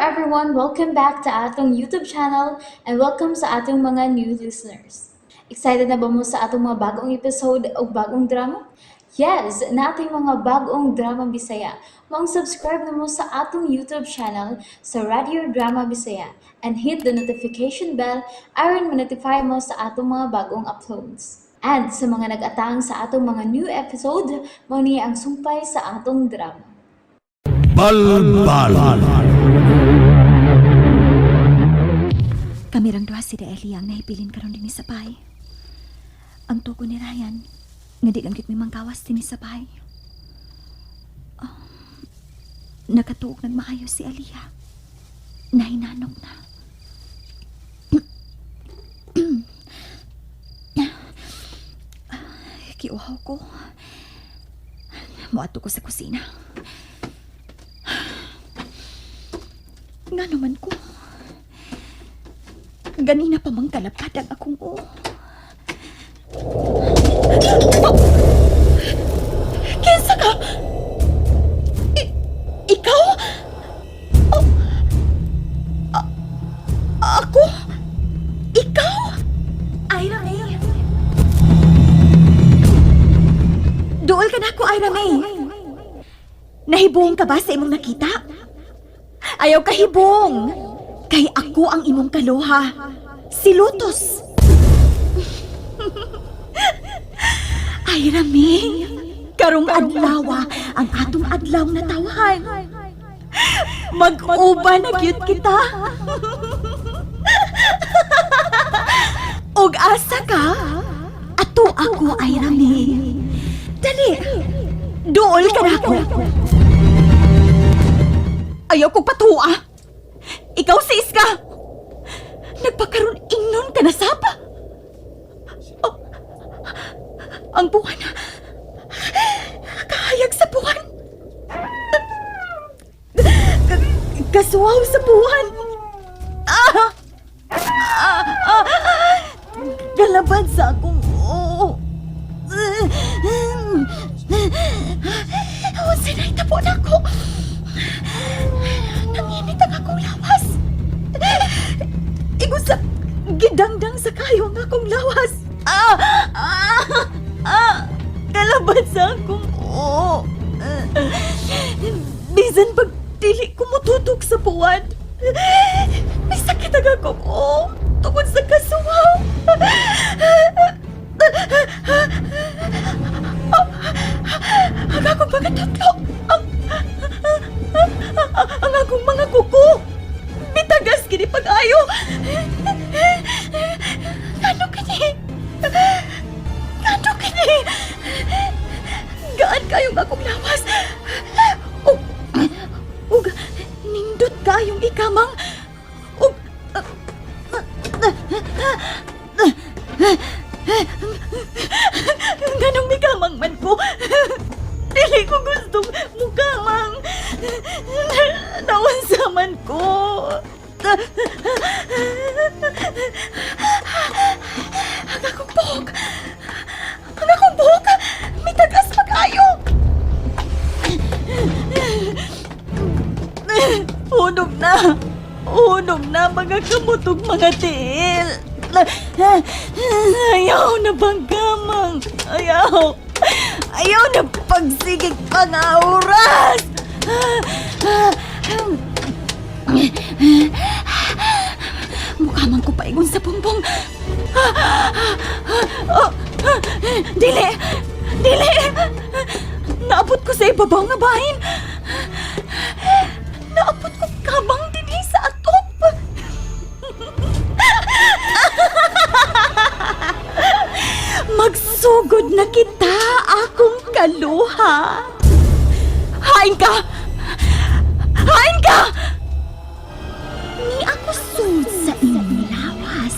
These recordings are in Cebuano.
Everyone! Welcome back to atong YouTube channel and welcome sa atong mga new listeners. Excited na ba mo sa atong mga bagong episode o bagong drama? Yes, nating mga bagong drama Bisaya. Maong subscribe na mo sa atong YouTube channel sa Radio Drama Bisaya and hit the notification bell aron ma-notify mo sa atong mga bagong uploads. And sa mga nag-atang sa atong mga new episode, mao ni ang sumpay sa atong drama. Balbal. Kami rang duha si Daeli ang nahibilin karon dinhi sa bahay. Ang tugo ni Ryan, nga di lang gyud may manggawas dinhi sa bahay. Oh, nakatuog nagmaayo si Aliyah. Nahinanok na. Kiuhaw ko. Moadto ko sa kusina. Nga naman ko. Ganina pa mang kalapad ang akong oo. Oh! Kinsa ka? Ikaw? Oh! Ako? Ikaw? Ira May. Duol ka na ako, Ira May. Nahibong ka ba sa imong nakita? Ayaw ka hibong. Kay ako ang imong kaloha. Si Lotus. Ay, Raming. Karong adlaw ang atong adlaw na tawhan. Mag-uban na gyud kita. Og asa ka? Ato ako, ay Raming. Dali. Duol ka na ako. Ayaw kong patuwa. Ikaw si Iska. Nagpakaroon ingnon ka na sapa. Oh, ang buwan. Kahayag sa buwan. Kasuwaw sa buwan. Ah! Ah! Ah! Galaban sa akong oo. Unsa na itabo na ako? Nanginit ang akong lawas. Ingon sa gidangdang sa kayo ang akong lawas. Ah! Ah! Ah! Kalaban sa akong oo. Bisan pag dili ko mututok sa buwan. May sakit ang akong oo tungod sa kasuwaw. Ang akong mga tatlo. Ang akong mga kuko. Bitagas kini pag-ayo. Ano kini? Ano kini? Gaan kayong akong lawas. Ug nindot kayong ikamang. Ug nganong mikamang man ko? Dili ko gustong mukamang. Naunsa man ko. Ang akong buhok. Ang akong buhok. Mitagas pag-ayo. Unom na. Unom na mga kamutog mga tiil. Ayaw na bang kamang. Ayaw. Ayaw na pagsigig pang oras. Mukha man ko paingon sa bumbong. Oh, dili! Dili! Naabot ko sa ibabaw nga bahin. Naabot ko kamang dinhi sa atop. Magsugod na kita akong kaluha. Hain ka! Hain ka! Ni ako sud sa imong lawas.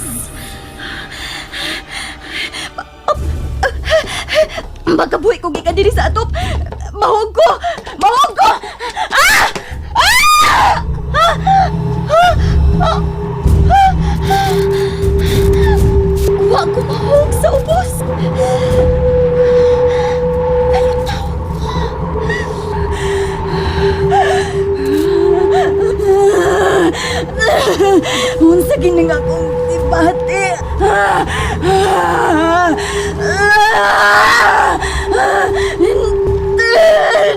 Magabuhi ko gikan diri sa atop. Mahog ko! Mahog ko! Ah! Ah! Ah! Ah! Ah! Wa ko mahog sa ubos. Nalutaw ko. Unsa kining akong dibati?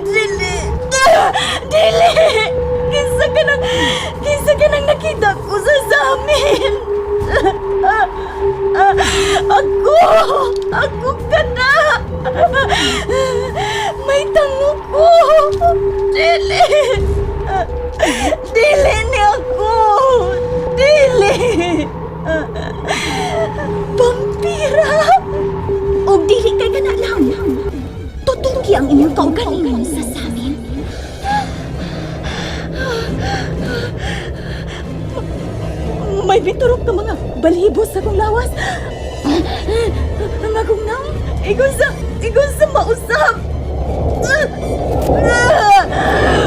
Dili! Dili! Kinsa ka nang nakita ko sa samin? Ako! Ako ka na! May tango ko! Dili! Dili ni ako! Dili! Vampira! Og dili kay kana lang. Tutuki ang inyong kaugalingon sa samin. May biturok ka mga balhibo sa akong lawas. Ang akong naong, igon sa mausap.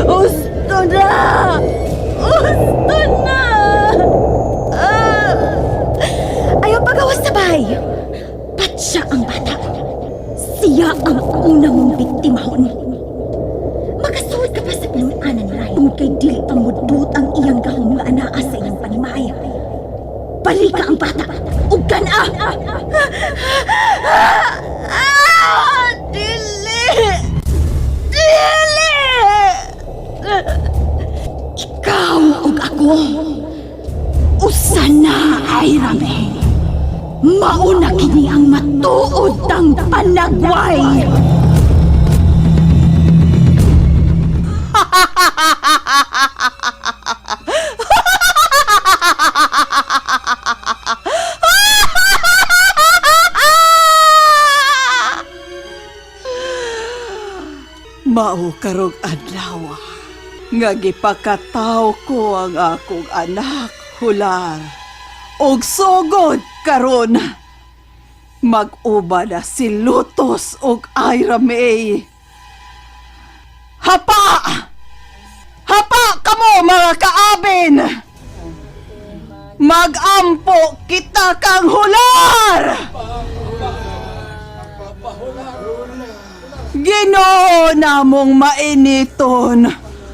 Usto na! Usto na! Ayaw pagawas sa bahay. Patsa ang bata. Siya ang una mong biktimahon. Makasuod ka pa sa pinunanan ni Ryan. Kung kay dili pa mudut ang iyang gahom nga anaa sa iyang panimaya. Balika ang bata. Ug kana! Ah! Dili! Dili! Ikaw ug ako. Usa na ay rame. Mauna kini ang matuod ang panagway. Mao karong adlaw nga gipakataw ko ang akong anak, Hular. Og sugod karon. Mag-uba na si Lutos og Ira May. Hapa! Hapa kamo mga kaabin! Magampo kita kang Hular! Ginoo namong mainiton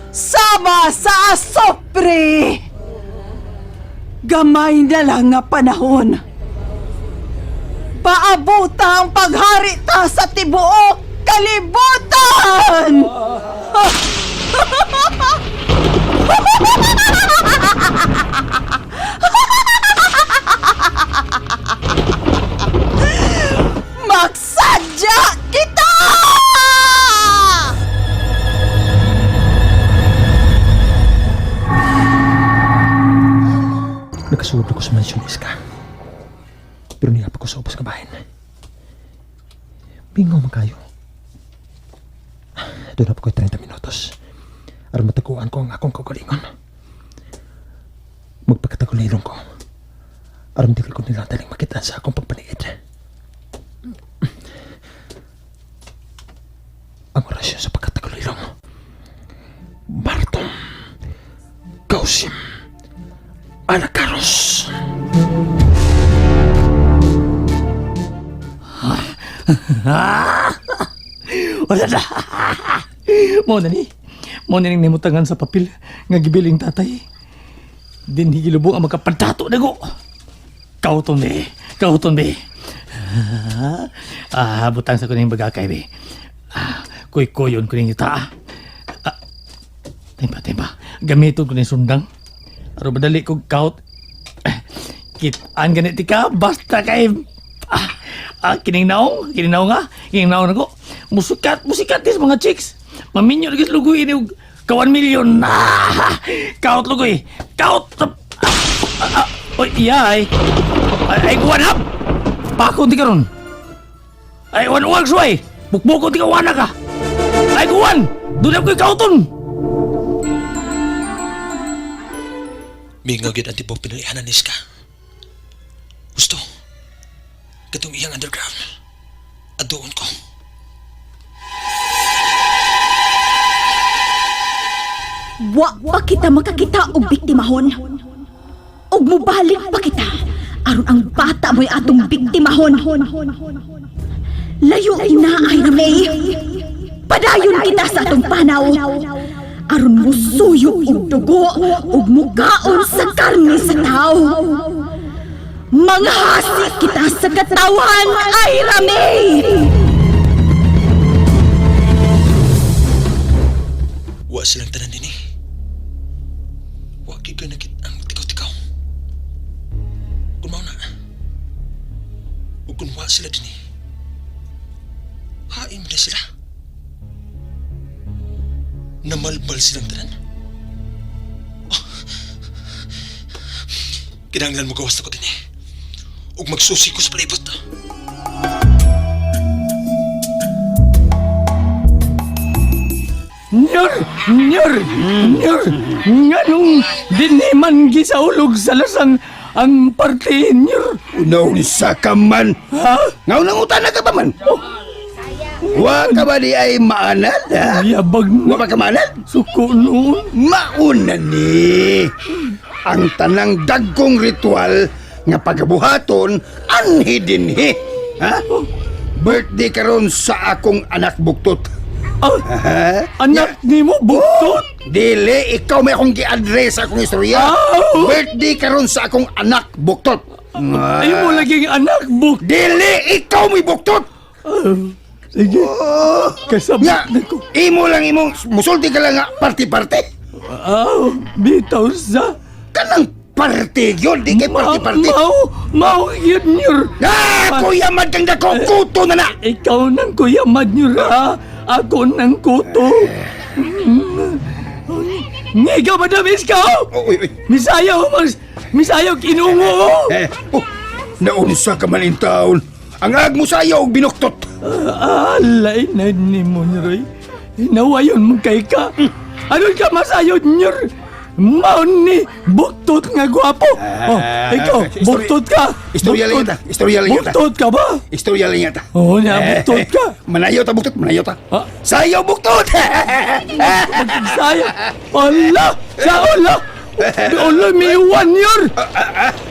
sama sa asopre. Gamay na lang nga panahon. Paabuta ang paghari ta sa tibuok kalibutan! Magsadya kita! Nakasulod ako sa mansyon, Iska. Pero niya pa ko sa ubos kabahin. Bingaw man kayo. Doon na po ko'y 30 minutos. Aron mataguan ko ang akong kaugalingon. Magpagkatagulilong ko. Aron dili ko nila daling makita sa akong pagpaniid. Ang orasyon sa pagkatagulilong. Martom. Gausim. Anakaros. Wala na. Mo na ni. Mo na ning nimutangan sa papel nga gibiling tatay. Dinhi gilubong ang magkapantato nago. Kauton be. Kauton be. Ah, butang sa kuning bagakay be. Ah, kuy-kuyon kuning yuta. Ah, tempa, tempa. Gamiton ko ning sundang. Aron madali kog kaut. Kitaan ganit ka, basta kay kining naong nga, kining naong nako. Musikat, musikat dis mga chicks. Maminyo lagi sa lugoy ini og ka 1 million. Ah, kaut lugoy. Kaut. Oy, iya ay. Ay, ay kuwan hap. Pakon ti karon. Ay wan uwag suway. Bukbukon ti ka wana ka. Ay kuwan. Doon ko'y kauton. Mingaw gyud ang tibok pinalihanan ni Iska. Gusto. Katong iyang underground. At doon ko. Wa pa kita makakita og biktimahon. Og mubalik pa kita aron ang bata mo'y atong biktimahon. Layo na ay May. Padayon kita sa atong panaw. Aron musuyo og dugo ug mukaon sa karne sa tao. Manghasi kita sa katawhan, Ira May! Wa silang tanan din eh. Wa gyud ko nakit ang tikaw-tikaw. Kung mao na. Ug kung wa sila din eh. Hain na sila. Namalbal silang tanan. Oh. Kinahanglan mo gawas na ko din eh. Ug magsusi ko sa palibot. Nyor! Nyor! Nyor! Nganong dinhi man gisaulog sa lasang ang parte, Nyor? Naunsa ka man. Ha? Nga unang utana ka ba man? Wa ka ba di ay maanad, ha? Yabag Wa na ba ka maanad? suko noon. Mauna ni. Ang tanang dagkong ritual nga pagabuhaton anhi dinhi. Ha? Birthday karon sa akong anak buktot. Ah, Ha? anak nimo buktot? Dili, ikaw may akong gi-address sa akong istorya. Aw! Birthday karon sa akong anak buktot. Ay mo laging anak buktot. Dili, ikaw may buktot. Sige, Oh. kasabot Nga, na ko. imo lang imong musulti ka lang nga parte-parte. Aw, bitaw sa. Kanang parte yun, di kay parte-parte. Mao, mao yun, Nyor. Ah, kuya man kang dako, kuto na na. Ikaw nang kuya Madnyur, ha? Ako nang kuto. Ngigaw, madam, iskaw! Oh, uy, uy. Misayaw, mas, misayaw, kinungo! Eh, oh, naunsa ka man in taon. Ang ag mo sayo og binuktot. Alay na ni mo, Roy. Nawayon mo kay ka. Ano ka masayod, Nyor? Maon ni buktot nga gwapo. Oh, ikaw, buktot ka. Istorya lang Buktot. yata, istorya lang yata. Buktot ka ba? Istorya lang yata. Oo, na, buktot ka. Manayo ta buktot, manayo ta. Ah. Sayo buktot. Saya. Ala! Sa ala! Ala, may 1 year!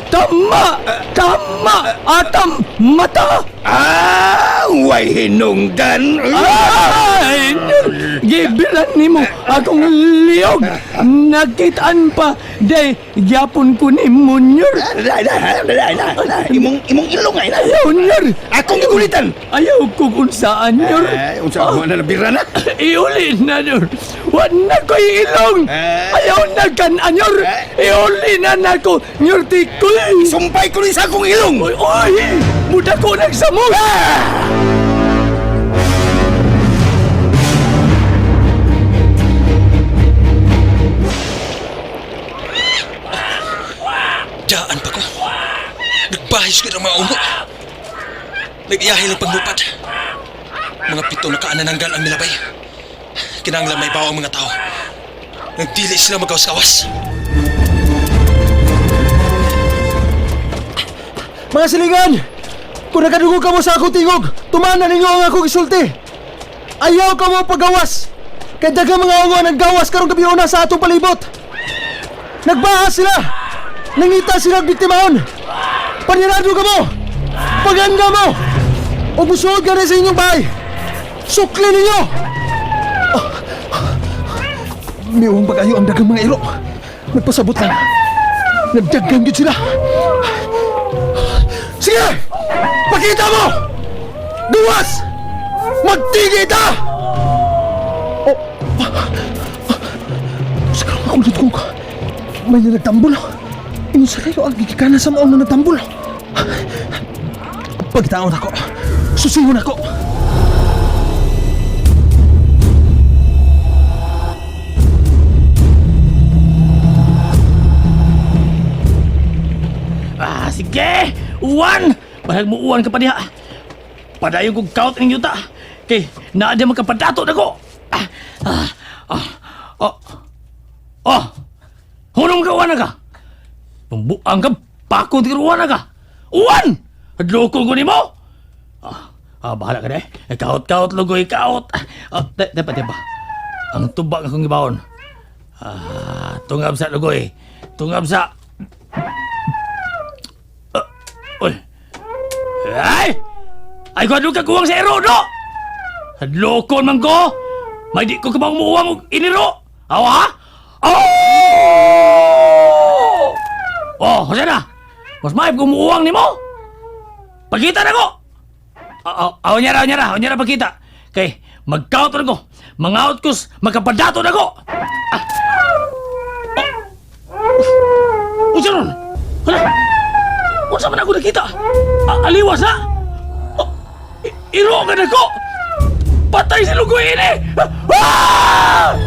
Tama! Tama! Atam! Mata! Ah, way hinungdan. Ay! Gibiran nimo akong liyog! Nakitaan pa! Day, gyapon ko ni Munyor! Dai, dai, dai, dai, dai. Imong imong ilong ay na. Ayaw, Nyor! Akong gigulitan. Ayaw ko kung saan, Nyor! Eh, unsa mo na nabira na? Iuli na, Nyor! Wa na ko'y ilong! Eh. Ayaw na kan, Nyor! Eh. Iuli na nako, Nyor Tikoy! Sumpay ko ni sa akong ilong. Oy, oy! Muda ko nagsamok! Ah! Daan pa ko. Nagbahis ko ng mga ungo. Nag-iyahe lang paglupad. Mga 7 na kaanananggal ang milabay. Kinahanglan may bawa ang mga tao. Nagdili sila magawas-kawas. Mga silingan! Kung nakadungog ka mo sa akong tingog, tumanan ninyo ang akong isulti. Ayaw ka mo pagawas! Kay daghang mga ungo ang naggawas karong gabi una sa atong palibot. Nagbaha sila! Nangita sila og biktimahon! Panirado ka mo! Paganda mo! O musuod ka rin sa inyong bahay! Sukli ninyo! Oh. Miuhong pag-ayo ang daghang mga iro. Nagpasabot lang. Nagdaghang gyud sila. Sige! Pakita mo! Duwas! Magtigi ta! Oh! Sa karong akong dugog, may nagtambol. Ingon sa kayo ang gigikana sa maong na nagtambol. Pagtaon ako, susingon ako. Ah, sige! Uwan! Bahag mo uwan ka pa diha. Padayon kong kaut ning yuta. Kay, naa di magkapadato na ko. Ah, ah, ah, oh. Oh! Hunong ka uwan na ka! Pambuang ka, pako ti uwan na ka! Uwan! Hadlokon ko nimo! Ah, ah, bahala ka na eh. Kaut, kaut, lugoy, kaut. Ah, dapat, dapat. Ang tubag akong gibaon. Ah, tungab sa lugoy. Tungab sa... Uy. Ay! Ay, kung ka kuwang sa ero, no? Hadlokon man ko! May di ko kabang muwang og iniro! Aw ha? Oh! Oh, Jose na. Mas maayop kung muuwang nimo. Pagkita na ko. Aw, nyara, nyara, aw, nyara pagkita. Kay magkaut na ko. Mangaut ko, magkapadato na ko. Ah. Oh. Unsa ron? Hala. Unsa man ako nakita? Aliwas na. Oh, iro ka na ko. Patay si Lugoy ini. Ah!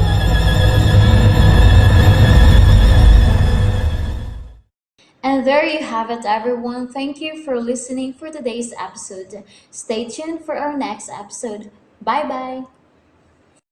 And there you have it, everyone. Thank you for listening for today's episode. Stay tuned for our next episode. Bye bye.